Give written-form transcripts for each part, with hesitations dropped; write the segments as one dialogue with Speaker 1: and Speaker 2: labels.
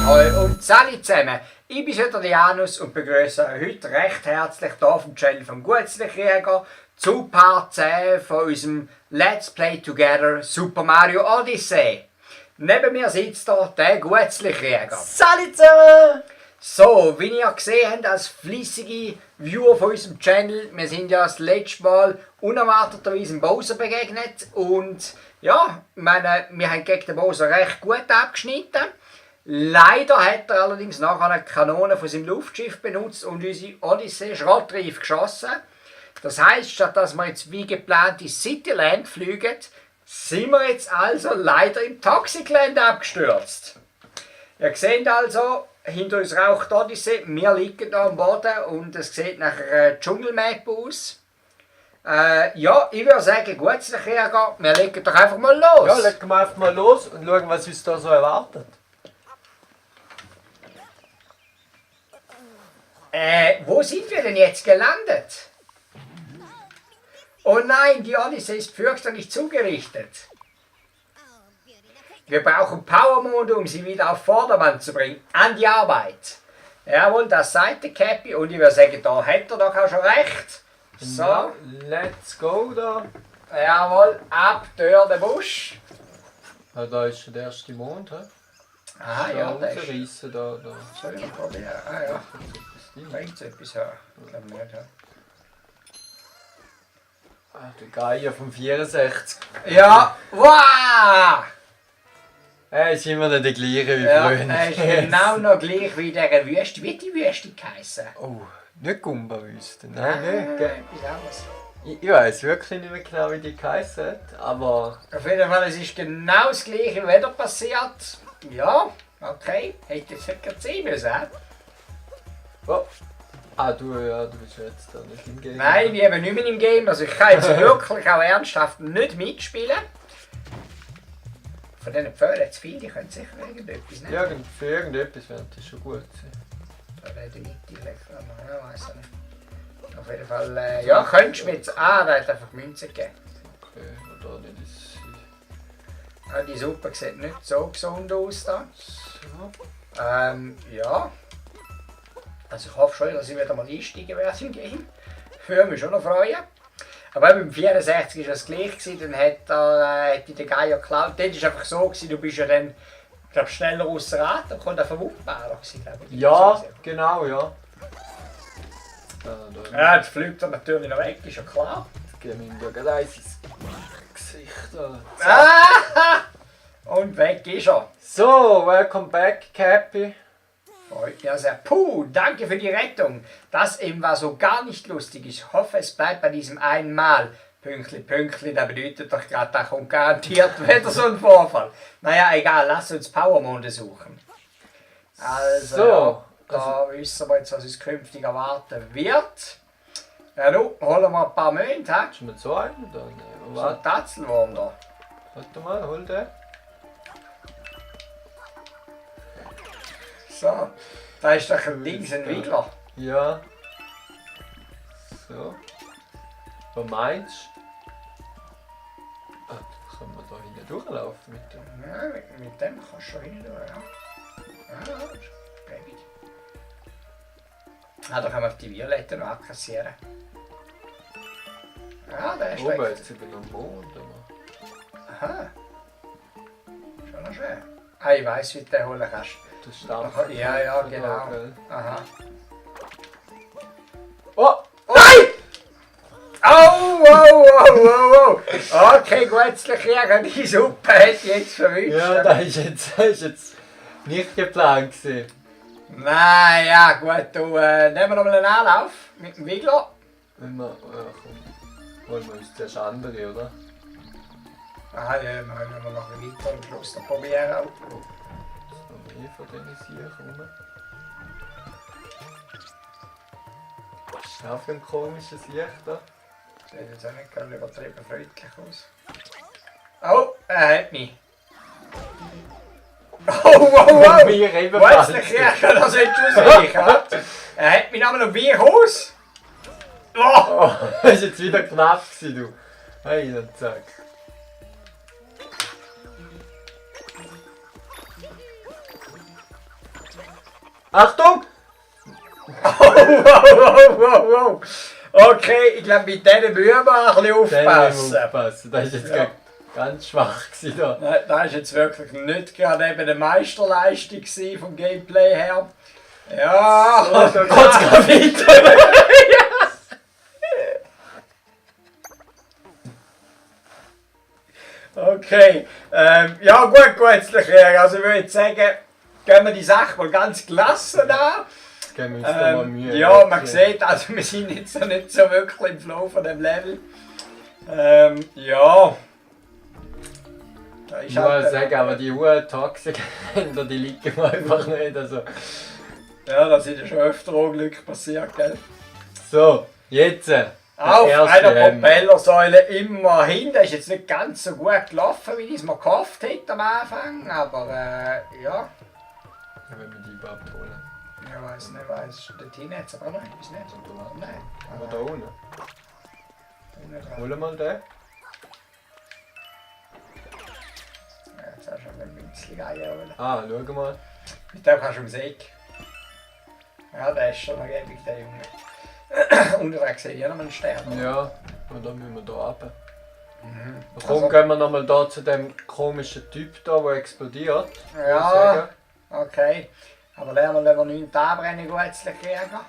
Speaker 1: Ahoi und Sali zusammen. Ich bin wieder der Janus und begrüße euch heute recht herzlich hier auf dem Channel vom Guetzli-Krieger zu Part 10 von unserem Let's Play Together Super Mario Odyssey. Neben mir sitzt hier der Guetzli-Krieger.
Speaker 2: Sali zusammen!
Speaker 1: So, wie ihr gesehen habt als fleissige Viewer von unserem Channel, wir sind ja das letzte Mal unerwarteterweise dem Bowser begegnet und ja, ich meine, wir haben gegen den Bowser recht gut abgeschnitten. Leider hat er allerdings nachher eine Kanone von seinem Luftschiff benutzt und unsere Odyssey schrottreif geschossen. Das heisst, statt dass wir jetzt wie geplant ins Cityland fliegen, sind wir jetzt also leider im Toxicland abgestürzt. Ihr seht also, hinter uns raucht die Odyssey, wir liegen hier am Boden und es sieht nach einer Dschungelmap aus. Ja, ich würde sagen, Guetzli-Krieger, wir legen doch einfach mal los.
Speaker 2: Ja, legen wir einfach mal los und schauen, was uns da so erwartet.
Speaker 1: Wo sind wir denn jetzt gelandet? Oh nein, die Odyssey ist fürchterlich zugerichtet. Wir brauchen Power-Mode, um sie wieder auf Vordermann zu bringen. An die Arbeit. Jawohl, das seid ihr, Cappy. Und ich würde sagen, da hätte er doch auch schon recht. So.
Speaker 2: Ja, let's go da.
Speaker 1: Jawohl, ab durch den Busch.
Speaker 2: Ja, da ist schon der erste Mond, hä?
Speaker 1: Ah ja, der ist...
Speaker 2: Rausreißen da.
Speaker 1: Soll ich mal probieren? Ah ja, bringt etwas her. Ich glaube nicht, ja.
Speaker 2: Ah, der Geier vom 64.
Speaker 1: Ja, wow!
Speaker 2: Er ist immer noch der gleiche wie
Speaker 1: Ja,
Speaker 2: früher.
Speaker 1: er ist genau noch gleich wie der Wüste. Wie die Wüste geheissen?
Speaker 2: Oh, nicht Gumba-Wüste. Nein, nicht. Gell?
Speaker 1: Etwas anderes.
Speaker 2: Ich weiß wirklich nicht mehr genau, wie die geheißen hat, aber...
Speaker 1: Auf jeden Fall, es ist genau das gleiche wieder passiert. Ja, okay. Hätte jetzt nicht gerade sein müssen.
Speaker 2: Oh. Ah, du bist jetzt da nicht im Game.
Speaker 1: Nein, ich bin nicht mehr im Game. Also ich kann jetzt wirklich auch ernsthaft nicht mitspielen. Von diesen Pföhlen jetzt viele, die können sicher irgendetwas nehmen.
Speaker 2: Ja, für irgendetwas wäre das schon gut sein.
Speaker 1: Da in der Mitte vielleicht. Ja, weiß ich nicht. Auf jeden Fall, ja, könntest du mir jetzt... Ah, da hat einfach Münzen gegeben.
Speaker 2: Okay, oder nicht das...
Speaker 1: Ja, die Suppe sieht nicht so gesund aus da.
Speaker 2: So.
Speaker 1: Ja. Also ich hoffe schon, dass ich wieder mal einsteigen werde im Game. Würde mich schon noch freuen. Aber beim 64 war das gleich, dann hat der Geier geklaut. Dort war es einfach so, du bist ja dann glaub, schneller außer Rad, dann kommt der Verwundbarer.
Speaker 2: Ja, genau, ja.
Speaker 1: Ja, jetzt fliegt er natürlich noch weg, ist ja klar.
Speaker 2: Jetzt geben wir ihm da gleich ins Gesicht.
Speaker 1: Ah! Und weg ist er.
Speaker 2: So, welcome back, Cappy.
Speaker 1: Freut mich sehr. Puh, danke für die Rettung. Das eben war so gar nicht lustig. Ich hoffe, es bleibt bei diesem einmal. Pünktli, Pünktli, das bedeutet doch gerade, da kommt garantiert wieder so ein Vorfall. Naja, egal, lass uns Power-Mode suchen. Also,
Speaker 2: So,
Speaker 1: da wissen wir jetzt, was uns künftig erwarten wird. Ja, nun, holen wir ein paar Mönche.
Speaker 2: hast du mir so einen? Dann,
Speaker 1: So ein Tatzelwurm da.
Speaker 2: warte mal, hol den.
Speaker 1: So, da ist doch links ein Wiggler.
Speaker 2: Ja. So. Was meinst du? Ah, können wir da hinten durchlaufen mit dem?
Speaker 1: Ja, mit dem kannst du schon hin, ja. Ja, das ist gäbig. Ah, da können wir die Violette noch abkassieren. Ja, der ist
Speaker 2: Oben
Speaker 1: weg.
Speaker 2: jetzt über den Mond. Aber
Speaker 1: Aha. Schon noch schön. Ah, ich weiss, wie du den holen kannst.
Speaker 2: das stammt.
Speaker 1: Ja, ja, genau. Aha.
Speaker 2: Oh!
Speaker 1: Nein! Oh, wow, wow, wow, wow. Okay, Guetzli-Krieger, die Suppe hat jetzt verwischt.
Speaker 2: Ja, das ist jetzt nicht geplant gewesen.
Speaker 1: Nein, ja gut, du, nehmen wir noch mal einen Anlauf mit dem Wiggler.
Speaker 2: Wenn wir, ja, komm. Wollen wir uns zuerst andere, oder?
Speaker 1: Ah, ja, wir können noch ein weiter am Schluss noch probieren.
Speaker 2: Ist noch mehr von denen hier rum? Was ist das für ein komisches Licht da?
Speaker 1: Sieht jetzt auch nicht ganz übertrieben freundlich aus. Oh, er hat mich. Oh, wow, wow!
Speaker 2: Wir ebenfalls.
Speaker 1: Guetzli-Krieger, das sieht aus wie ich, oder? Er hat mich aber noch wie aus. Oh!
Speaker 2: Oh, das war jetzt wieder knapp gewesen, du. Hey, dann zack. Achtung!
Speaker 1: Wow. Okay, ich glaube, mit denen müssen wir ein bisschen aufpassen.
Speaker 2: Aufpassen. Das war jetzt ganz schwach gewesen, da.
Speaker 1: Nein, das war jetzt wirklich nicht gerade eben eine Meisterleistung gewesen vom Gameplay her. Ja,
Speaker 2: So, da geht's gerade weiter.
Speaker 1: Okay, ja gut, also ich würde sagen, gehen wir die Sache mal ganz gelassen an.
Speaker 2: Geben wir uns da mal Mühe.
Speaker 1: Ja, man sieht, also wir sind jetzt noch nicht so wirklich im Flow von dem Level. Ja. Da ist
Speaker 2: Ich muss
Speaker 1: halt,
Speaker 2: sagen, aber die hohen Toxic-Händler, die liegen mir einfach nicht. Also.
Speaker 1: ja, da sind ja schon öfter Unglücke passiert, gell?
Speaker 2: So, jetzt.
Speaker 1: Auf
Speaker 2: erste
Speaker 1: einer
Speaker 2: Hammer.
Speaker 1: Propellersäule immerhin. Das ist jetzt nicht ganz so gut gelaufen, wie ich es mir gehofft hätte am Anfang, aber ja.
Speaker 2: Wenn wir die überhaupt holen.
Speaker 1: Ich weiß nicht, dort hinten hat es aber auch noch etwas nicht. Nein.
Speaker 2: Aber da unten.
Speaker 1: Unten dran.
Speaker 2: Holen wir mal den.
Speaker 1: Ja, jetzt hast du schon ein Münzli reinholen.
Speaker 2: Ah, schau mal.
Speaker 1: Mit dem kannst du ums Eck. Ja, der ist schon noch gäbig, der Junge. Unten dran sehe ich auch noch einen Stern.
Speaker 2: Ja, und dann müssen wir hier runter.
Speaker 1: Mhm.
Speaker 2: Komm,
Speaker 1: Also-
Speaker 2: gehen wir nochmal da zu dem komischen Typ da, der explodiert. würde ich
Speaker 1: Ja,
Speaker 2: sagen.
Speaker 1: okay. Aber lernen wir lieber 9 Anbrennen grundsätzlich kriegen.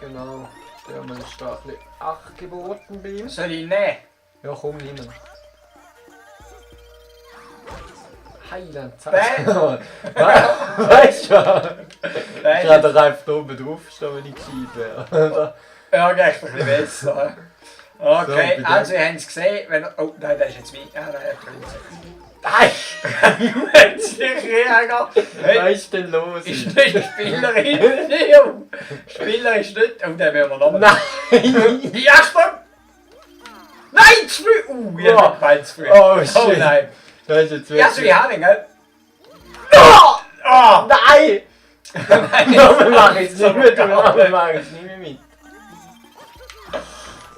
Speaker 2: Genau. Der haben wir ist da ein bisschen 8 geboten bei ihm.
Speaker 1: Soll ich nehmen?
Speaker 2: Ja, komm, nimm ihn. Heiland,
Speaker 1: Ben!
Speaker 2: Weißt du? Ich
Speaker 1: Nein,
Speaker 2: hätte doch einfach da oben drauf stehen, wenn ich gescheit wäre.
Speaker 1: ja, geht ein bisschen besser. Okay,
Speaker 2: bitte.
Speaker 1: also ihr habt es gesehen. Wenn, oh nein, der ist jetzt weit. Ja, der hat
Speaker 2: Nein!
Speaker 1: Münzli-Krieger.
Speaker 2: Was ist denn los?
Speaker 1: Ist nicht Spielerin. Ja, Spieler ist nicht. Oh, den müssen wir nochmal.
Speaker 2: Nein!
Speaker 1: Die Achtung! Nein, zu früh! Ich hab nicht zu früh.
Speaker 2: Oh,
Speaker 1: Oh
Speaker 2: shit.
Speaker 1: nein.
Speaker 2: Das ist jetzt
Speaker 1: Ja, so wie
Speaker 2: wirklich...
Speaker 1: Hanning, gell?
Speaker 2: Nein!
Speaker 1: Nein,
Speaker 2: Nochmal mache ich es nicht mit, nochmal mache ich es nicht mehr mit.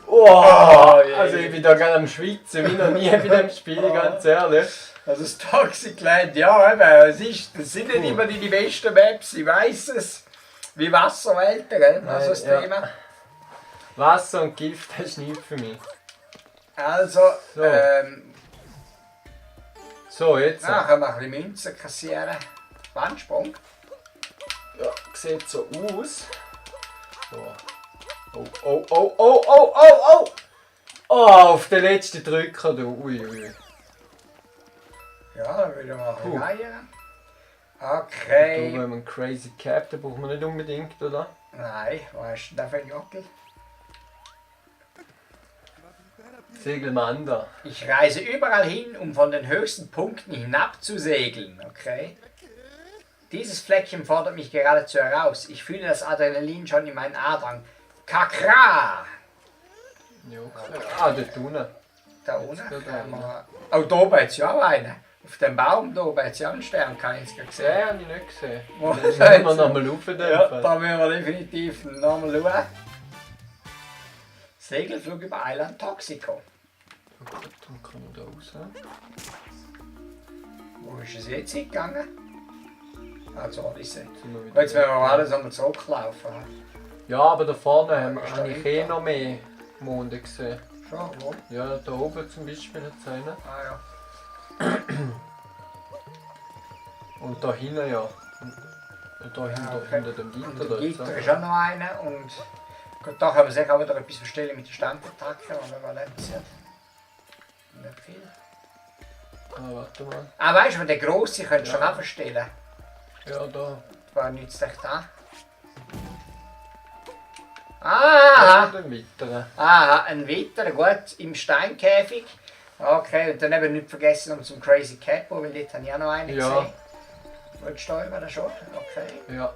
Speaker 2: Oh,
Speaker 1: je.
Speaker 2: also ich bin da gerne am Schwitzen, wie noch nie bei dem Spiel, ganz ehrlich.
Speaker 1: Also das Toxic Land, ja, eben, das sind nicht immer die besten Maps, ich weiß es. Wie Wasserwelten, gell? Also das
Speaker 2: Ja.
Speaker 1: Thema.
Speaker 2: Wasser und Gift, das ist nichts für mich.
Speaker 1: Also,
Speaker 2: So. So, jetzt.
Speaker 1: können wir ein bisschen Münzen kassieren. Wandsprung.
Speaker 2: Ja, sieht so aus. So. Oh, oh, oh, oh, oh, oh, oh! Oh, auf den letzten Drücker, du. Ui, ui.
Speaker 1: Ja, dann würde ich mal ein bisschen
Speaker 2: Puh.
Speaker 1: geiern.
Speaker 2: Da
Speaker 1: Okay.
Speaker 2: haben wir einen Crazy Cap, den brauchen wir nicht unbedingt, oder?
Speaker 1: Nein, wo hast du denn da für einen Jockel?
Speaker 2: Segelmander.
Speaker 1: Ich reise überall hin, um von den höchsten Punkten hinab zu segeln, okay? Dieses Fleckchen fordert mich geradezu heraus. Ich fühle das Adrenalin schon in meinen Adern. Kakra!
Speaker 2: Ja, okay. Ah, dort unten.
Speaker 1: Da unten
Speaker 2: Jetzt geht
Speaker 1: haben wir... Oh, da oben hat es ja auch einen. Auf dem Baum da oben hat es ja auch einen Stern, kann ich jetzt gerade sehen.
Speaker 2: Den habe ich nicht gesehen.
Speaker 1: Wo
Speaker 2: Den
Speaker 1: ist
Speaker 2: müssen wir
Speaker 1: er?
Speaker 2: nochmal rauf.
Speaker 1: Ja, da müssen wir definitiv nochmal schauen. Segelflug über Island Toxico.
Speaker 2: Oh Gott, dann kann man da raus.
Speaker 1: Wo ist es jetzt hingegangen? Ah, so ist es.
Speaker 2: Sind wir wieder
Speaker 1: Jetzt müssen wir alles einmal zurücklaufen.
Speaker 2: Ja, aber da vorne habe
Speaker 1: Stimmt.
Speaker 2: ich eh noch mehr Monde gesehen.
Speaker 1: Schon, wo?
Speaker 2: Ja, da oben zum Beispiel hat es einen.
Speaker 1: Ah ja.
Speaker 2: Und da hinten ja. Und da hinten,
Speaker 1: okay.
Speaker 2: hinter dem
Speaker 1: Und
Speaker 2: Gitter
Speaker 1: der
Speaker 2: dort.
Speaker 1: Gitter ist auch noch einer und gut, da können wir sicher auch wieder etwas verstellen mit den Stampattacken, aber Valencia nicht viel.
Speaker 2: Ah, warte mal.
Speaker 1: Ah, weißt du, den grossen könntest du
Speaker 2: Ja.
Speaker 1: schon auch verstellen.
Speaker 2: Ja, da.
Speaker 1: Was nützt euch da?
Speaker 2: Ah,
Speaker 1: Ah!
Speaker 2: den weiteren.
Speaker 1: Aha, ein weiterer, gut, im Steinkäfig. Okay, und dann eben nicht vergessen um zum Crazy Capo, weil dort habe ich auch noch einen
Speaker 2: Ja.
Speaker 1: gesehen. Willst du da über den schon? Okay.
Speaker 2: Ja.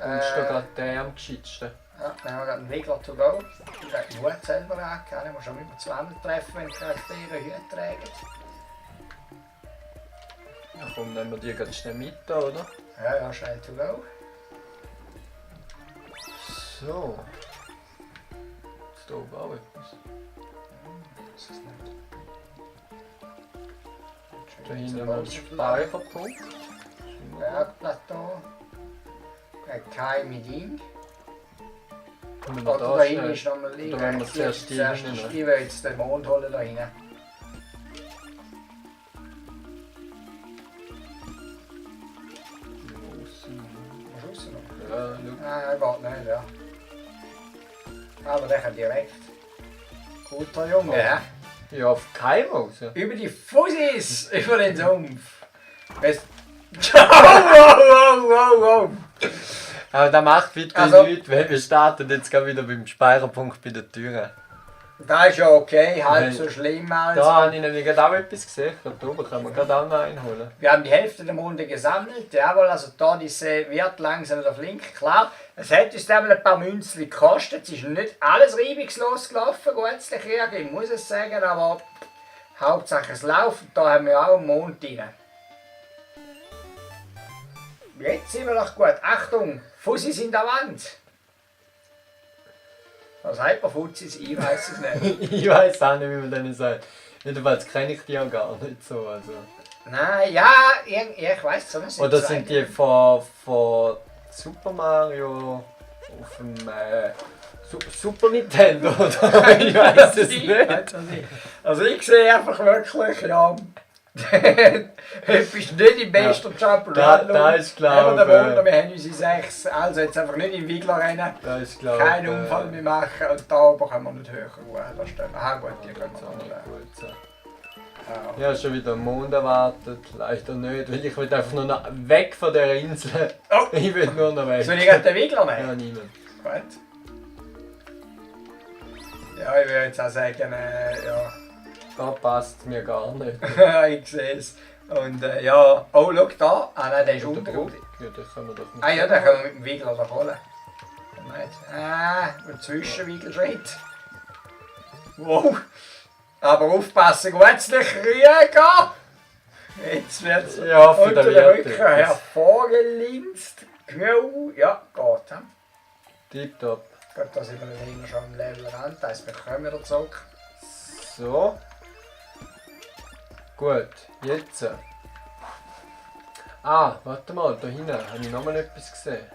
Speaker 2: Und ist da gerade der am geschicktesten.
Speaker 1: Ja, dann haben wir gerade einen Wegler to go. Ich habe den Hut selber angehört. Ich muss schon über 200 treffen, wenn die Charaktere Hüte tragen.
Speaker 2: Ja, komm, nehmen wir die ganz schnell mit, da, oder?
Speaker 1: Ja, ja, schnell to go.
Speaker 2: So. Ist da oben auch etwas?
Speaker 1: Das ist nicht.
Speaker 2: Da hinten haben wir einen Speicherpunkt.
Speaker 1: Bergplateau. geheime Ding.
Speaker 2: Können wir
Speaker 1: Oder
Speaker 2: da
Speaker 1: da hinten
Speaker 2: schnell?
Speaker 1: ist nochmal liegen.
Speaker 2: Oder wenn wir zuerst die hinten
Speaker 1: Ich
Speaker 2: nehmen?
Speaker 1: will jetzt den Mond holen da hinten. Musst du raus noch?
Speaker 2: Ja, schau.
Speaker 1: Nein, geht nicht, ja. Aber der kann direkt. Guter Junge, hä?
Speaker 2: Ja, auf keinen raus.
Speaker 1: Über die Fussis, über den Sumpf. Weißt wow.
Speaker 2: Aber das macht bitte
Speaker 1: Also-
Speaker 2: nichts, weil wir starten jetzt gerade wieder beim Speicherpunkt bei der Tür.
Speaker 1: Das ist ja okay, halb
Speaker 2: Nein.
Speaker 1: so schlimm als.
Speaker 2: Da habe ich nämlich gerade auch etwas gesehen. Da oben können wir gerade auch noch einholen.
Speaker 1: Wir haben die Hälfte der Munde gesammelt, jawohl, also da diese wird langsam wieder flink. Klar, es hat uns dann ein paar Münzen gekostet, es ist nicht alles reibungslos gelaufen, gutzlich ich muss es sagen, aber Hauptsache es läuft, da haben wir auch einen Mond drin. Jetzt sind wir doch gut. Achtung, Fussis in der Wand. Was sagt man Fussis? Ich weiß es nicht.
Speaker 2: Ich weiß auch nicht, wie man denen sagt. Jedenfalls kenne ich die ja gar nicht so. Also.
Speaker 1: Nein, ja, ich weiß es nicht.
Speaker 2: Oder sind die von Super Mario auf dem Super Nintendo? Oder? Ich weiß es nicht.
Speaker 1: Also ich sehe einfach wirklich, ja, du bist nicht im besten Jump
Speaker 2: Da ist glaube
Speaker 1: wir haben unsere 6, also jetzt einfach nicht im Wiggler rennen,
Speaker 2: da ist glaube
Speaker 1: keinen Unfall mehr machen und da oben können wir nicht höher ruhen, da stehen wir. Ah gut, die können wir noch
Speaker 2: gut sein.
Speaker 1: ja.
Speaker 2: Ich habe schon wieder einen Mond erwartet, leider nicht, weil ich will einfach nur noch weg von dieser Insel.
Speaker 1: Oh.
Speaker 2: Ich will nur noch weg.
Speaker 1: Soll ich gerade den Wiggler nehmen?
Speaker 2: Ja, niemand.
Speaker 1: Gut. Ja, ich würde jetzt auch sagen, ja.
Speaker 2: Da passt es mir gar nicht.
Speaker 1: Ich sehe es. Und ja, oh, schau da. Ah nein, der ist
Speaker 2: Und
Speaker 1: unter.
Speaker 2: der Druck? Ja, den können wir doch nicht.
Speaker 1: Ah ja, den können wir mit dem Wiggler da holen. Ein Zwischenwiegelschritt. Wow. Aber aufpassen, gutzlich Rüger. Jetzt wird es
Speaker 2: Ja, für
Speaker 1: unter
Speaker 2: den
Speaker 1: den
Speaker 2: Wert.
Speaker 1: Rücken hervorgelinst. Ja, geht. He?
Speaker 2: Tipptopp.
Speaker 1: Gut, da sind wir nicht immer schon am Level an. Das heisst, wir kommen wieder zurück.
Speaker 2: So. Gut, jetzt. Ah, warte mal, da hinten habe ich noch mal etwas gesehen.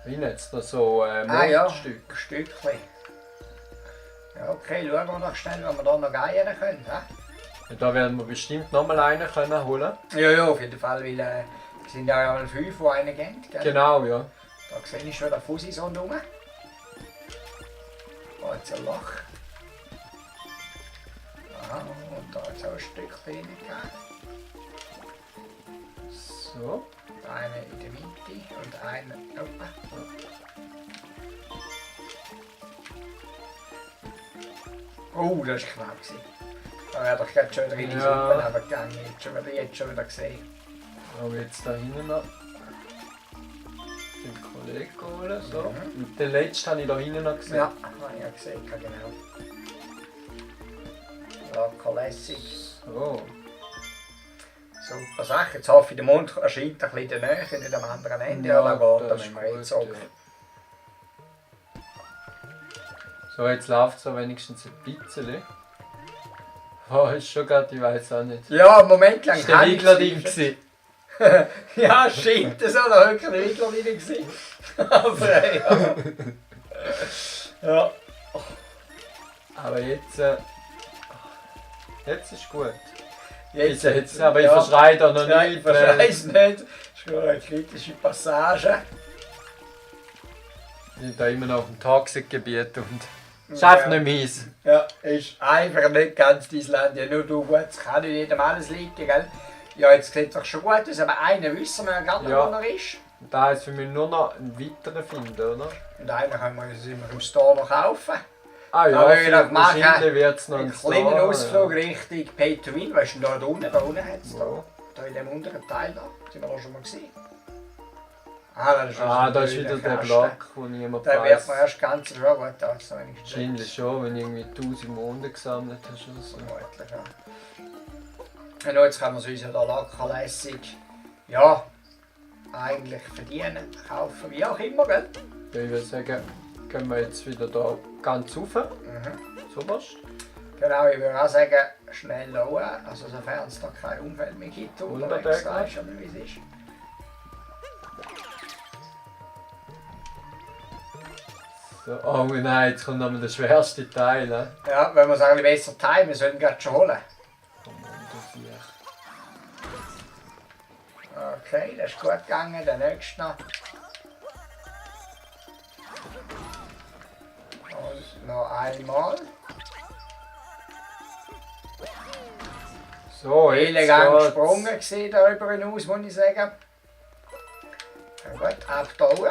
Speaker 2: Da hinten jetzt noch so
Speaker 1: Ja,
Speaker 2: Mondstück.
Speaker 1: ein Stückchen. Ja, okay, schauen wir noch schnell, wenn wir da noch gehen können. He?
Speaker 2: Ja, da werden wir bestimmt noch mal einen können holen.
Speaker 1: Ja, auf jeden Fall, weil es sind ja mal 5, die einen gehen. Gell?
Speaker 2: Genau, ja.
Speaker 1: Da sehe ich schon den Fussi so rum. Da jetzt ein Loch. Aha, und da jetzt auch ein Stückchen reingegeben.
Speaker 2: So.
Speaker 1: Eine in der Mitte und eine oben. Oh, das war knapp. Da wäre doch gerade schon wieder in die
Speaker 2: Ja.
Speaker 1: Suppe runtergegangen. Jetzt schon wieder gesehen.
Speaker 2: Aber jetzt da hinten noch den Kollegen holen. So.
Speaker 1: Mhm.
Speaker 2: Und den letzten habe ich da hinten noch gesehen.
Speaker 1: Ja, habe ich ja gesehen, genau. Locker lässig.
Speaker 2: So.
Speaker 1: Super Sache. Jetzt hoffe ich, der Mond erscheint ein bisschen in der Nähe, nicht am anderen Ende,
Speaker 2: Ja,
Speaker 1: aber gut, dann
Speaker 2: das
Speaker 1: müssen wir
Speaker 2: ist
Speaker 1: jetzt
Speaker 2: gut,
Speaker 1: zurück.
Speaker 2: So, jetzt läuft es wenigstens ein bisschen. Oh, ist schon gerade, ich weiß auch nicht.
Speaker 1: Ja, einen Moment lang.
Speaker 2: Ist der Wiggler drin gewesen?
Speaker 1: Ja, shit, das war noch wirklich ein Wiggler drin gewesen. Aber ja. Ja.
Speaker 2: Aber jetzt. Jetzt ist gut.
Speaker 1: Jetzt,
Speaker 2: Aber ich verschreie da noch
Speaker 1: Nein, ich
Speaker 2: nicht.
Speaker 1: verschreie es nicht. Das ist schon eine kritische Passage.
Speaker 2: Ich bin da immer noch auf dem Toxic-Gebiet und schafft nicht meins.
Speaker 1: Ja, ist einfach nicht ganz dein Land. Ja, nur du, gut, es kann nicht jedem alles liegen, gell? Ja, jetzt sieht es doch schon gut aus, aber einen wissen wir ja gerade,
Speaker 2: Ja.
Speaker 1: wo er ist.
Speaker 2: Da ist für mich nur noch einen weiteren finden, oder?
Speaker 1: Und einen können wir uns immer im Store noch kaufen.
Speaker 2: Ah ja,
Speaker 1: Aber ich will auch
Speaker 2: wahrscheinlich wird es noch
Speaker 1: Einen
Speaker 2: ein
Speaker 1: kleinen
Speaker 2: Store,
Speaker 1: Ausflug Richtung Pay to Win. Weißt du, da unten hat es
Speaker 2: Wo?
Speaker 1: da in dem unteren Teil da. Sind wir da schon mal gesehen? Ah, das ist,
Speaker 2: Da ist wieder der Block, wo niemand
Speaker 1: Da wird
Speaker 2: weiß.
Speaker 1: man erst ganz schon gut also wenigstens.
Speaker 2: Wahrscheinlich schon, wenn du irgendwie 1000 Monde gesammelt hast oder so.
Speaker 1: Vermutlich, ja. Und jetzt können wir es uns ja da lockerlässig, ja, eigentlich verdienen, kaufen, wie auch immer, gell?
Speaker 2: Ja, ich würde sagen, gehen wir jetzt wieder da ganz rauf. So was.
Speaker 1: Genau, ich würde auch sagen, schnell hoch, also sofern es da kein Unfall mehr gibt unterwegs,
Speaker 2: Wunderbar.
Speaker 1: weißt du, wie es ist.
Speaker 2: So, oh nein, jetzt kommt nochmal der schwerste Teil. Ne?
Speaker 1: Ja, wenn wir es ein bisschen besser timen, sollen wir gerade schon holen. Okay, das ist gut gegangen. Der nächste noch. Und noch einmal.
Speaker 2: So, jetzt
Speaker 1: Elegant
Speaker 2: geht's.
Speaker 1: gesprungen gesehen darüber hinaus, muss ich sagen. Ja, gut, ab da hoch.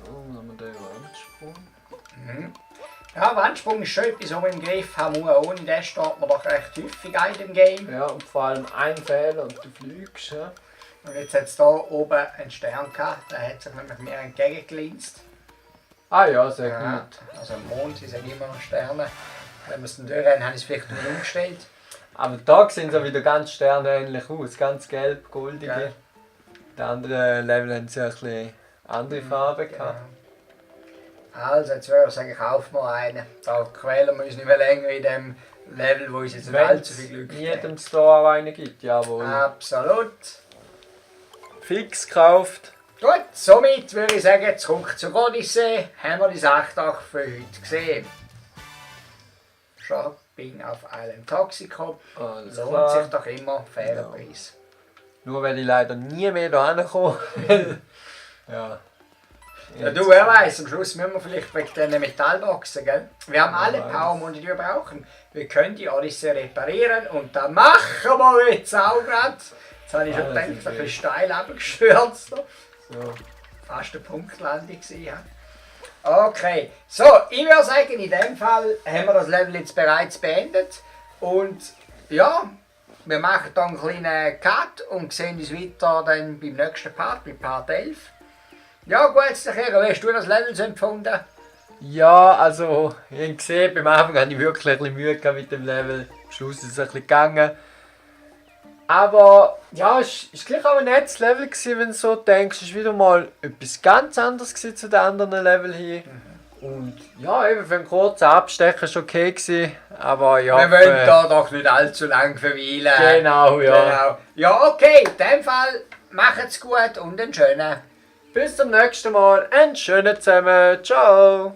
Speaker 2: So, dann haben wir den Wandsprung.
Speaker 1: Ja, Wandsprung ist schon etwas, was man im Griff haben muss. Ohne das steht man doch recht häufig in dem Game.
Speaker 2: Ja, und vor allem ein Fehler und du fliegst. Ja.
Speaker 1: Und jetzt hat es hier oben einen Stern gehabt, der hat sich nämlich mir entgegengeglinst.
Speaker 2: Ah ja, sehr
Speaker 1: Ja,
Speaker 2: gut.
Speaker 1: also am Mond sind immer noch Sterne. Wenn wir es dann durchrennen, habe ich es vielleicht mal umgestellt.
Speaker 2: Aber da sehen sie wieder ganz sternähnlich aus, ganz gelb, goldige.
Speaker 1: Gell?
Speaker 2: Die anderen Level haben sie ein bisschen andere Farben
Speaker 1: Genau.
Speaker 2: gehabt.
Speaker 1: Also, jetzt würde ich sagen, kaufen wir einen. Da quälen wir uns nicht mehr länger in dem Level, wo uns jetzt nicht
Speaker 2: Wenn
Speaker 1: allzu
Speaker 2: es
Speaker 1: viel Glück
Speaker 2: in
Speaker 1: gibt.
Speaker 2: jedem Store auch einen gibt, jawohl.
Speaker 1: Absolut.
Speaker 2: Fix gekauft.
Speaker 1: Gut, somit würde ich sagen, zurück zur Odyssee. Haben wir die Sache doch für heute gesehen. Shopping auf einem Toxicop.
Speaker 2: Alles
Speaker 1: Lohnt
Speaker 2: klar.
Speaker 1: sich doch immer, fairer
Speaker 2: Ja.
Speaker 1: Preis.
Speaker 2: Nur weil ich leider nie mehr da hinkomme. Ja.
Speaker 1: Ja, du, wer weiß, am Schluss müssen wir vielleicht wegen diesen Metallboxen, gell? Wir haben alle
Speaker 2: weiß.
Speaker 1: Powermodi, die wir brauchen. Wir können die Odyssee reparieren und dann machen wir jetzt auch gerade. Jetzt habe ich schon
Speaker 2: Ah,
Speaker 1: gedacht,
Speaker 2: das
Speaker 1: ein
Speaker 2: ist
Speaker 1: bisschen
Speaker 2: echt.
Speaker 1: steil abgestürzt.
Speaker 2: So.
Speaker 1: Fast eine Punktlandung gewesen. Ja. Okay, so, ich würde sagen, in dem Fall haben wir das Level jetzt bereits beendet. Und ja, wir machen dann einen kleinen Cut und sehen uns weiter dann beim nächsten Part, bei Part 11. Ja, gut, Herr, wie hast du das Level so empfunden?
Speaker 2: Ja, also, ihr habt gesehen, beim Anfang hatte ich wirklich ein bisschen Mühe gehabt mit dem Level. Am Schluss ist es ein bisschen gegangen. Aber ja, es war gleich auch ein nettes Level, gewesen, wenn du so denkst. Es war wieder mal etwas ganz anderes gewesen zu den anderen Level hier. Und ja, eben für einen kurzen Abstecher war es okay gewesen. Aber ja.
Speaker 1: Wir wollen da doch nicht allzu lang verweilen.
Speaker 2: Genau, ja.
Speaker 1: Genau. Ja, okay, in dem Fall macht's gut und einen schönen.
Speaker 2: Bis zum nächsten Mal. Einen schönen zusammen. Ciao.